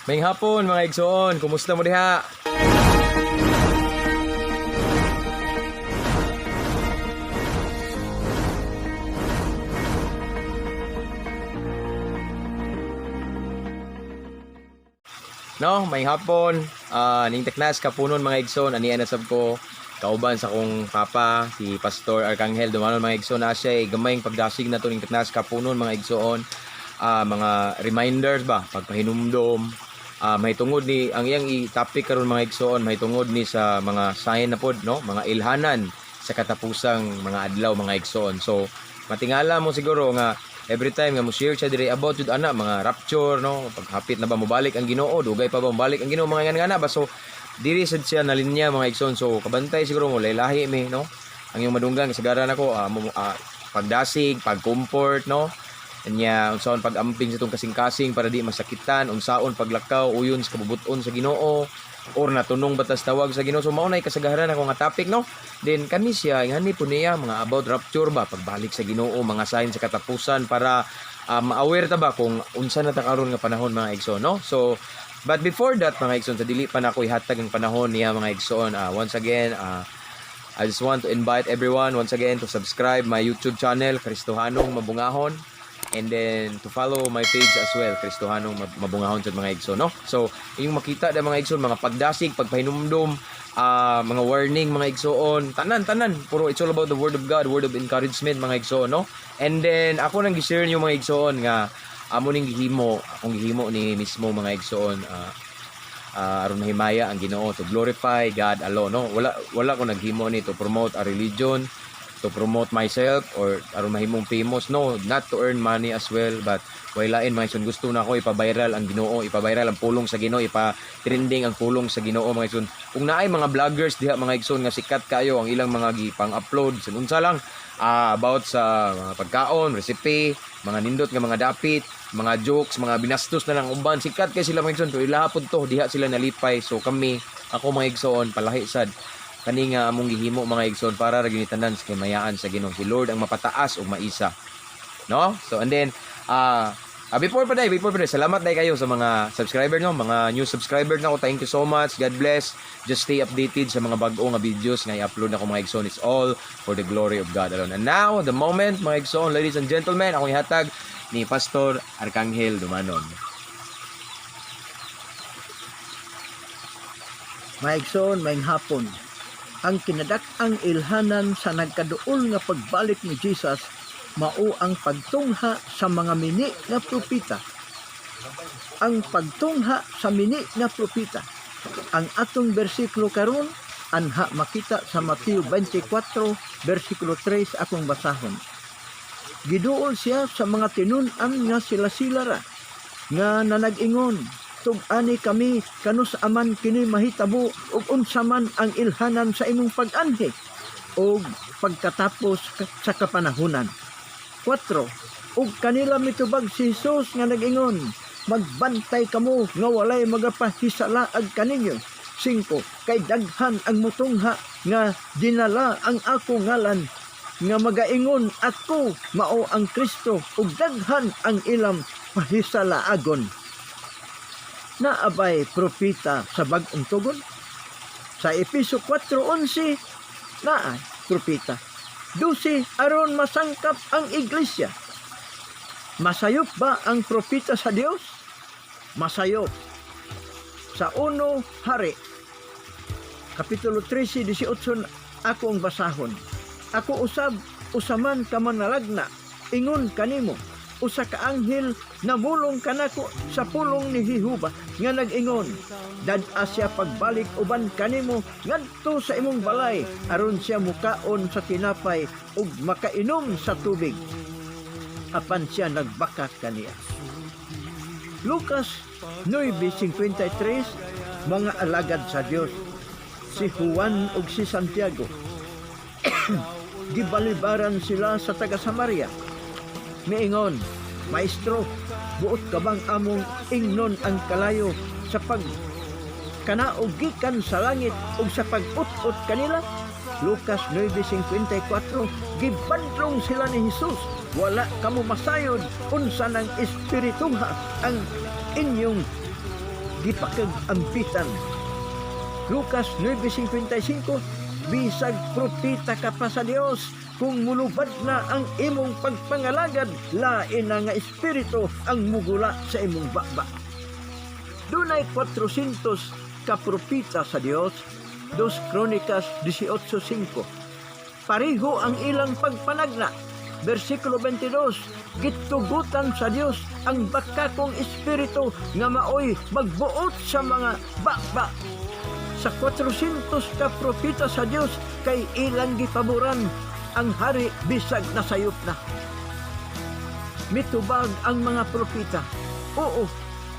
Maayong hapon, mga igsoon, kumusta mo diha? No, maayong hapon. Ning Teknas kapunon, mga igsoon, aniya na sab ko kauban sa akong papa, si Pastor Arcangel Dumanon, mga igsoon. Na siya gamayng pagdasig na to ning Teknas kapunon, mga igsoon. Mga reminders ba, pagpahinumdom, mahitungod ni ang iyang i-topic karon, mga igsoon, mahitungod ni sa mga sign na pod, no, mga ilhanan sa katapusang mga adlaw, mga igsoon. So matingala mo siguro nga every time nga mo share siya diri about jud ana mga rapture, no, paghapit na ba mobalik ang Ginoo, dugay pa ba mobalik ang Ginoo, mga ngana ba. So diri sad siya na linya, mga igsoon. So kabantay siguro mo, lahi mi, no, ang iyong madunggan kasagaran ako pagdasig, pag-comfort, no. Anya unsaon pag-amping sa itong kasing-kasing para di masakitan, unsaon paglakaw uyon sa kabubuton sa Ginoo or natunong batas tawag sa Ginoo. So mao nay kasagaran ako nga topic, no. Then kani siya ingani po niya mga about rapture ba, pagbalik sa Ginoo, mga sign sa katapusan para ma-aware ta ba kung unsa na ta karon nga panahon, mga igsoon, no. So but before that, mga igsoon, sa dili pa nako ihatag ang panahon niya, mga igsoon, once again, I just want to invite everyone once again to subscribe my YouTube channel, Kristohanong Mabungahon, and then to follow my page as well, Kristohanong Mabungahon sa mga igsoon, no. So inyong makita da, mga igsoon, mga pagdasig, pagpahinumdom, mga warning, mga igsoon, tanan tanan puro it's all about the word of God, word of encouragement, mga igsoon, no. And then ako nang gi-share niyo, mga igsoon, nga amo ning gihimo, akong gihimo ni mismo, mga igsoon, aron mahimaya ang Ginoo, to glorify God alone, no. Wala wala ko naghimo ni to promote a religion, to promote myself or aron mahimong famous, no, not to earn money as well, but way lain, mga igsoon. Gusto na ako ipa-viral ang Ginoo, ipa-viral ang pulong sa Ginoo, ipa-trending ang pulong sa Ginoo, mga igsoon. Kung naay mga vloggers diha, mga igsoon, nga sikat kayo ang ilang mga gipang-upload sa unsa lang, about sa mga pagkaon, recipe, mga nindot nga mga dapit, mga jokes, mga binastos na lang uban, sikat kay sila, mga igsoon, pero ilaha pud to diha sila nalipay. So kami, ako, mga igsoon, palahi sad kani nga among gihimo, mga igsoon, para ra gyud tanan sa kahimayaan sa Ginoo. Si Lord ang mapataas ug maisa, no. So and then before pa day, salamat day kayo sa mga subscriber, no, mga new subscriber na ko. Thank you so much. God bless. Just stay updated sa mga bag-o nga videos nga i-upload nako, mga igsoon. It's all for the glory of God alone. And now, the moment, mga igsoon, ladies and gentlemen, akong ihatag ni Pastor Arcangel Dumanon. Maigsoon, maayong hapon. Ang kinadak-ang ilhanan sa nagkaduol nga pagbalik ni Jesus mao ang pagtungha sa mga mini nga propeta. Ang pagtungha sa mini nga propeta. Ang atong bersikulo karon anha makita sa Mateo 24 bersikulo 3, akong basahon. Giduol siya sa mga tinun-an nga sila-sila ra nga nanag-ingon, "Tug-ani kami kanus aman kini mahitabo ug unsa man ang ilhanan sa imong pag-anhi ug pagkatapos sa kapanahunan?" 4. Ug kanila mitubag si Jesus nga nag-ingon, "Magbantay kamo nga walay magapahisalaag kaninyo." 5. Kay daghan ang mutungha nga dinala ang ako ngalan nga magaingon, "Ako mao ang Kristo," ug daghan ang ilang pahisalaagon. Naa bay propeta sa Bag-ong Tugon? Sa Epeso 4:11 naa propeta. 12 aron masangkap ang iglesia. Masayop ba ang propeta sa Dios? Masayop. Sa Uno Hari, Kapitulo 13:18, ako ang basahon. "Ako usab, usa man ka manalagna, ingon kanimo, usa ka anghel namulong kanako sa pulong ni Jehova nga nag-ingon, 'Dad-a siya pagbalik uban kanimo ngadto sa imong balay aron siya mukaon sa tinapay ug makainom sa tubig.' Apan siya nagbaka kaniya." Lucas 9:53, mga alagad sa Dios si Juan ug si Santiago, gibalibaran sila sa taga Samaria. Miingon, "Maestro, buot ka bang among ingnon ang kalayo sa pag kanaog gikan sa langit ug sa pag-ut-ut kanila?" Lucas 9:54, gibadlong sila ni Jesus, "Wala kamo masayod unsa ng espirituha ang inyong gipakag-ampitan. Lucas 9:55, bisag propeta ka pa sa Dios, kung mulubad na ang imong pagpangalagad, lain na nga espiritu ang mugula sa imong baba. Dunay 400 ka propeta sa Dios, 2 Kronikas 18:5. Pareho ang ilang pagpanagna. Versikulo 22, gitugutan sa Dios ang bakakong espiritu nga maoy magbuot sa mga baba sa 400 ka propeta sa Dios kay ilang gipaboran ang hari bisag nasayop na. Mitubag ang mga propeta: "Oo,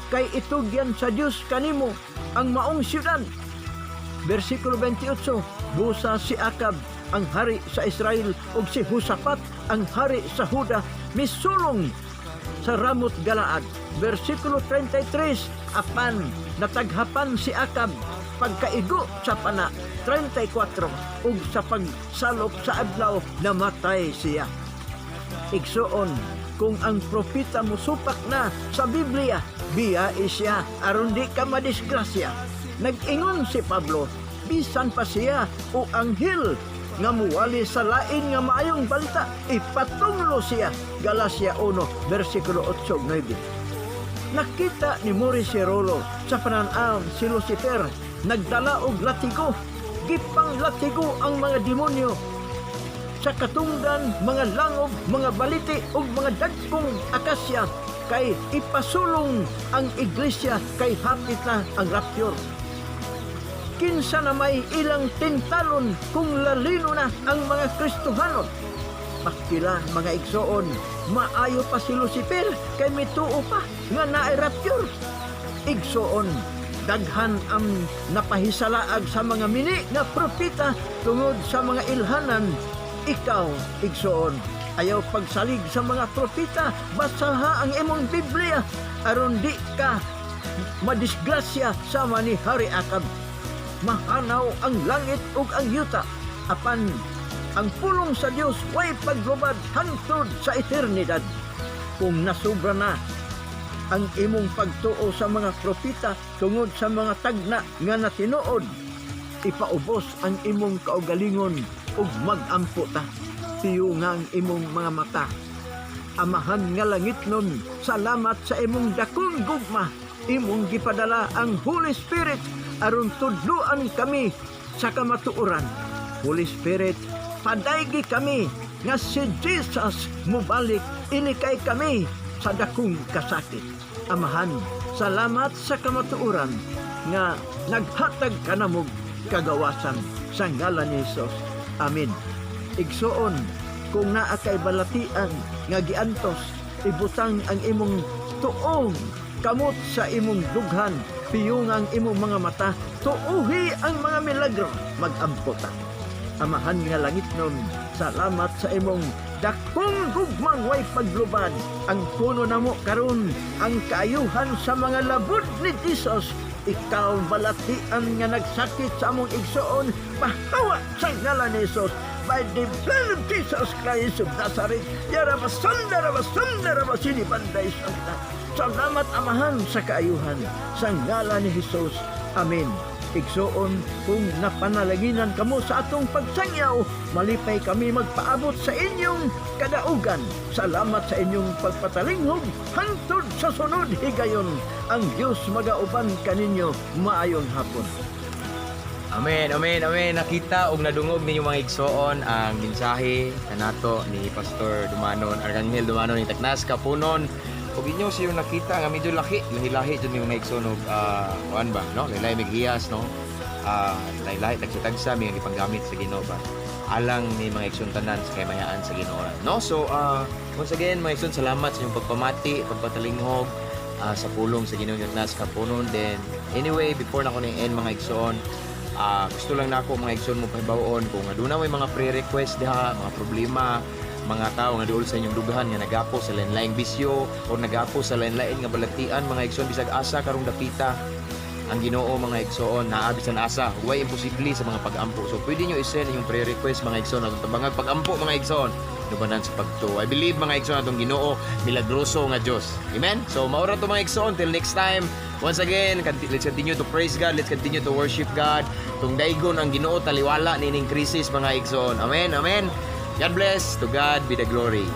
kay itugyan sa Dios kanimo ang maong syudad." Versikulo 28, busa si Akab ang hari sa Israel ug si Josafat ang hari sa Huda misulong sa Ramot Galaad. Versikulo 33, apan nataghapan si Akab pagkaigo sa pana, 34, ug sa pagsalop sa adlaw namatay siya. Igsuon, kung ang propeta musupak na sa Biblia, biya siya aron di ka madisgrasya. Nag-ingon si Pablo, bisan pa siya o anghel nga muwali sa lain nga maayong balita, ipatunglo siya. Galacia 1, versikulo 8 ug 9. Nakita ni Morris Cerullo sa panan-aw si Lucifer nagdala og latigo. Gipang latigo ang mga demonyo sa katungdan, mga langob, mga baliti ug mga dagkong akasya kay ipasulong ang iglesia kay hapit na ang rapture. Kinsa na may ilang tintalon kung lalino na ang mga Kristohanon? Pakilan, mga igsoon, maayo pa si Lucifer kay mituo pa nga naay rapture. Igsoon, daghan ang napahisalaag sa mga mini nga propeta tungod sa mga ilhanan. Ikaw, igsoon, ayaw pagsalig sa mga propeta, basaha ang imong Biblia aron di ka madisgrasya sama ni Hari Akab. Mahanaw ang langit ug ang yuta, apan ang pulong sa Dios way paglubad hangtod sa eternidad. Kung nasubra na ang imong pagtuo sa mga propeta tungod sa mga tagna nga natinuod, ipaubos ang imong kaugalingon ug magampo ta. Piyunga ang imong mga mata. Amahan nga langitnon, salamat sa imong dakong gugma. Imong gipadala ang Holy Spirit aron tudluan kami sa kamatuoran. Holy Spirit, padaygi kami nga si Jesus mubalik, ilikay kami sa dakong kasakit. Amahan, salamat sa kamatuoran nga naghatag kanamog kagawasan sa ngalan ni Jesus. Amen. Igsuon, kung naa kay balatian nga giantos, ibutang ang imong tuong kamot sa imong dughan, piyong ang imong mga mata, tuuhi ang mga milagro, magampo ta. Amahan nga langitnon, salamat sa imong dakong gugmang way paglubad. Ang puno namo karon ang kaayuhan sa mga labod ni Jesus. Ikaw balatian nga nagsakit sa among igsoon, pahawa sa ngalan ni Jesus. By the blood of Jesus Christ of Nazareth. Yarabasanda, rabasanda, rabasini, banday, santa. Salamat, Amahan, sa kaayuhan. Sa ngalan ni Jesus. Amen. Igsuon, kung napanalanginan kamo sa atong pagsangyaw, malipay kami magpaabot sa inyong kadaugan. Salamat sa inyong pagpatalinghog hangtod sa sunod higayon. Ang Diyos magauban kaninyo. Maayong hapon. Amen, amen, amen. Nakita og nadungog ninyo, mga igsoon, ang mensahe kanato ni Pastor Dumanon, Arkanghel Dumanon ni Taknas Kapunon. Ug inyo siyong nakita nga medyo laki, lahi-lahi jud mi, mga igsoon, og kuan ba, no? Lahi-lahi mig hiyas, no? Lahi-lahi tagsa-tagsa mi ang ipanggamit sa Ginoo ba. Alang ni mga igsoon tanan sa kahimayaan sa Ginoo. No? So, once again, mga igsoon, salamat sa inyong pagpamati, pagpatalinghog sa pulong sa Ginoo Taknas Kapunon. Then, anyway, before na ko ni end, mga igsoon, gusto lang nako, mga igsoon, mo pahibaw-on kung aduna may mga pre-request diha, mga problema, mga tao nga duol sa inyong dughan nga nagapo sa lain-laing bisyo o nagapo sa lain-lain nga balatian, mga igsoon, bisag asa karong dapita. Ang Ginoo, mga igsoon, naa bisan asa, way imposible sa mga pag-ampo. So pwede nyo i-send inyong prayer request, mga igsoon, atong tabangag pag-ampo, mga igsoon, nubanan sa pagtuo. I believe, mga igsoon, atong Ginoo milagroso nga Dios. Amen. So maura to, mga igsoon, till next time. Once again, let's continue to praise God, let's continue to worship God. Tung daigon ang Ginoo taliwala nining crisis, mga igsoon. Amen. Amen. God bless. To God be the glory.